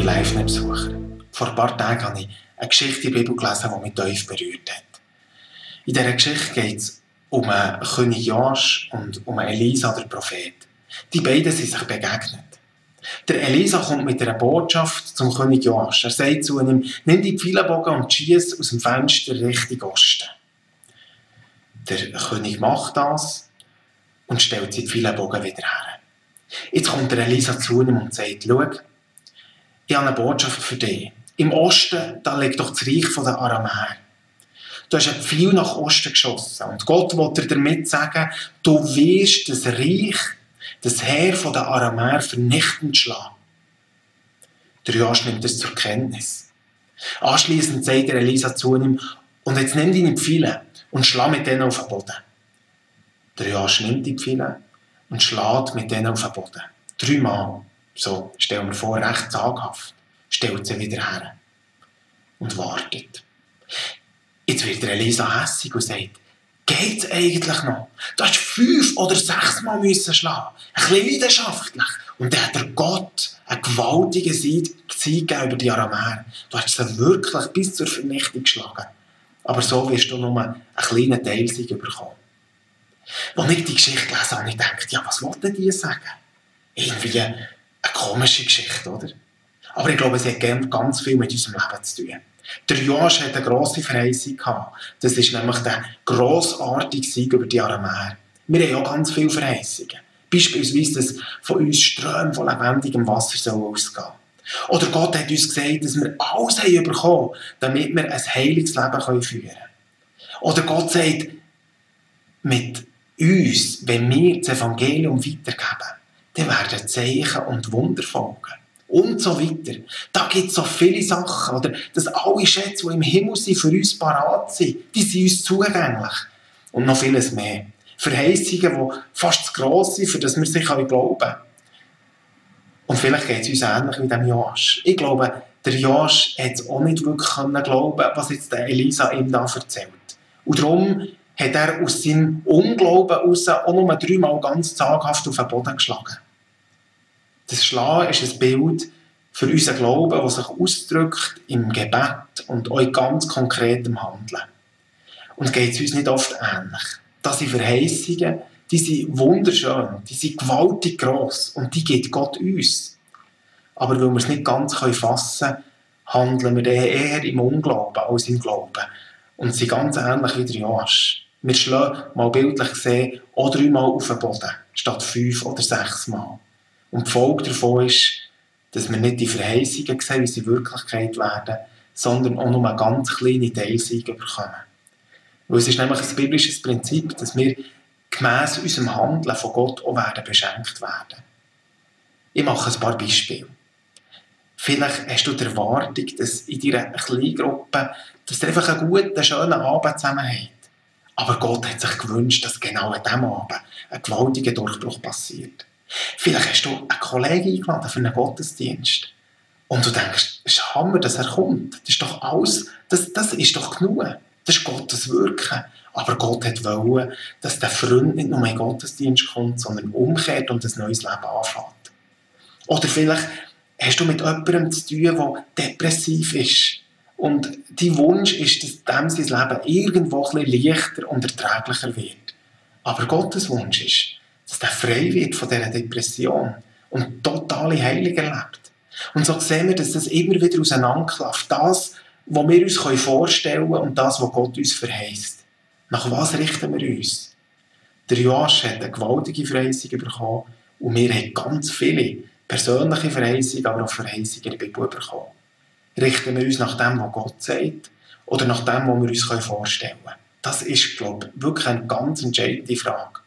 Live-Besucher. Vor ein paar Tagen habe ich eine Geschichte in der Bibel gelesen, die mich tief berührt hat. In dieser Geschichte geht es um König Joasch und um Elisa, der Prophet. Die beiden sind sich begegnet. Der Elisa kommt mit einer Botschaft zum König Joasch. Er sagt zu ihm: Nimm die Pfeilenbogen und schieß aus dem Fenster Richtung Osten. Der König macht das und stellt seinen Pfeilenbogen wieder her. Jetzt kommt der Elisa zu ihm und sagt: Schau, ich habe eine Botschaft für dich. Im Osten, da liegt doch das Reich der Aramäer. Du hast einen Pfeil nach Osten geschossen. Und Gott will dir damit sagen, du wirst das Reich, das Heer der Aramäer vernichtend schlagen. Der Joasch nimmt das zur Kenntnis. Anschliessend sagt der Elisa zu ihm: Und jetzt nimm deine Pfeile und schlag mit denen auf den Boden. Der Joasch nimmt die Pfeile und schlägt mit denen auf den Boden. 3 Mal. So, stellen wir vor, recht zaghaft. Stellt sie wieder her. Und wartet. Jetzt wird der Elisa hässig und sagt: Geht's eigentlich noch? Du hast 5 oder 6 Mal müssen schlagen. Ein bisschen leidenschaftlich. Und dann hat der Gott einen gewaltigen Sieg gegeben über die Aramäer. Du hast sie wirklich bis zur Vernichtung geschlagen. Aber so wirst du nur einen kleinen Teilsieg bekommen. Als ich die Geschichte gelesen habe, habe ich gedacht, ja, was wollten die sagen? Irgendwie eine komische Geschichte, oder? Aber ich glaube, sie hat ganz viel mit unserem Leben zu tun. Der Joasch hat eine grosse Verheißung gehabt. Das ist nämlich der grossartige Sieg über die Aramäer. Wir haben auch ganz viele Verheißungen. Beispielsweise, dass von uns Ströme von lebendigem Wasser ausgehen sollen. Oder Gott hat uns gesagt, dass wir alles haben bekommen, damit wir ein heiliges Leben führen können. Oder Gott sagt, mit uns, wenn wir das Evangelium weitergeben, dann werden Zeichen und Wunder folgen. Und so weiter. Da gibt es so viele Sachen. Oder dass alle Schätze, die im Himmel sind, für uns parat sind, die sind uns zugänglich. Und noch vieles mehr. Verheißungen, die fast zu gross sind, für das wir sie glauben können. Und vielleicht geht es uns ähnlich wie dem Joasch. Ich glaube, der Joasch hat es auch nicht wirklich glauben, was jetzt der Elisa ihm da erzählt. Und darum hat er aus seinem Unglauben heraus auch nur 3 Mal ganz zaghaft auf den Boden geschlagen. Das Schlagen ist ein Bild für unseren Glauben, das sich ausdrückt im Gebet und auch in ganz konkretem Handeln. Und geht es uns nicht oft ähnlich. Das sind Verheißungen, die sind wunderschön, die sind gewaltig gross und die gibt Gott uns. Aber weil wir es nicht ganz fassen können, handeln wir eher im Unglauben als im Glauben. Und sind ganz ähnlich wie der Joasch. Wir schlagen, mal bildlich gesehen, auch 3 Mal auf den Boden, statt 5 oder 6 Mal. Und die Folge davon ist, dass wir nicht die Verheißungen sehen, wie sie Wirklichkeit werden, sondern auch nur eine ganz kleine Teilsiege bekommen. Weil es ist nämlich ein biblisches Prinzip, dass wir gemäss unserem Handeln von Gott auch beschenkt werden. Ich mache ein paar Beispiele. Vielleicht hast du die Erwartung, dass in deiner Kleingruppe, dass ihr einfach einen guten, schönen Abend zusammen habt. Aber Gott hat sich gewünscht, dass genau an diesem Abend ein gewaltiger Durchbruch passiert. Vielleicht hast du einen Kollegen eingeladen für einen Gottesdienst. Und du denkst, es ist Hammer, dass er kommt. Das ist doch alles, das ist doch genug. Das ist Gottes Wirken. Aber Gott wollte, dass der Freund nicht nur in den Gottesdienst kommt, sondern umkehrt und ein neues Leben anfängt. Oder vielleicht hast du mit jemandem zu tun, der depressiv ist. Und dein Wunsch ist, dass dem sein Leben irgendwo ein bisschen leichter und erträglicher wird. Aber Gottes Wunsch ist, dass der frei wird von dieser Depression und totale Heilung erlebt. Und so sehen wir, dass das immer wieder auseinanderklafft. Das, was wir uns vorstellen können und das, was Gott uns verheißt. Nach was richten wir uns? Der Joasch hat eine gewaltige Verheißung bekommen und wir haben ganz viele persönliche Verheißungen, aber auch Verheißungen in der Bibel bekommen. Richten wir uns nach dem, was Gott sagt, oder nach dem, was wir uns vorstellen können? Das ist, glaube ich, wirklich eine ganz entscheidende Frage.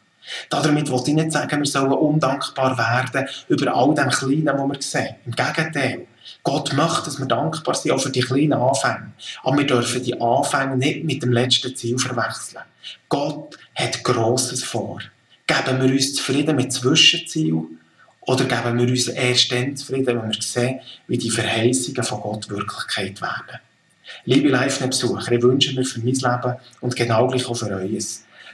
Damit will ich nicht sagen, wir sollen undankbar werden über all dem Kleinen, was wir sehen. Im Gegenteil. Gott möchte, dass wir dankbar sind, auch für die kleinen Anfänge. Aber wir dürfen die Anfänge nicht mit dem letzten Ziel verwechseln. Gott hat Grosses vor. Geben wir uns zufrieden mit Zwischenzielen oder geben wir uns erst dann zufrieden, wenn wir sehen, wie die Verheißungen von Gott Wirklichkeit werden. Liebe Live-Besucher, ich wünsche mir für mein Leben und genau gleich auch für euch,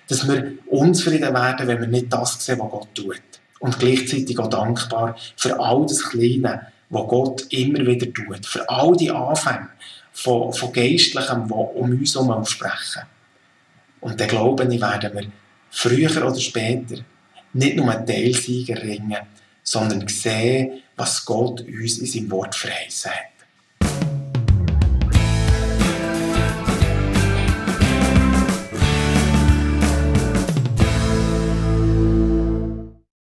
dass wir unzufrieden werden, wenn wir nicht das sehen, was Gott tut. Und gleichzeitig auch dankbar für all das Kleine, was Gott immer wieder tut. Für all die Anfänge von Geistlichem, die um uns herum sprechen. Und dann glaube ich, werden wir früher oder später nicht nur einen Teilsieger ringen, sondern sehen, was Gott uns in seinem Wort verheißen hat.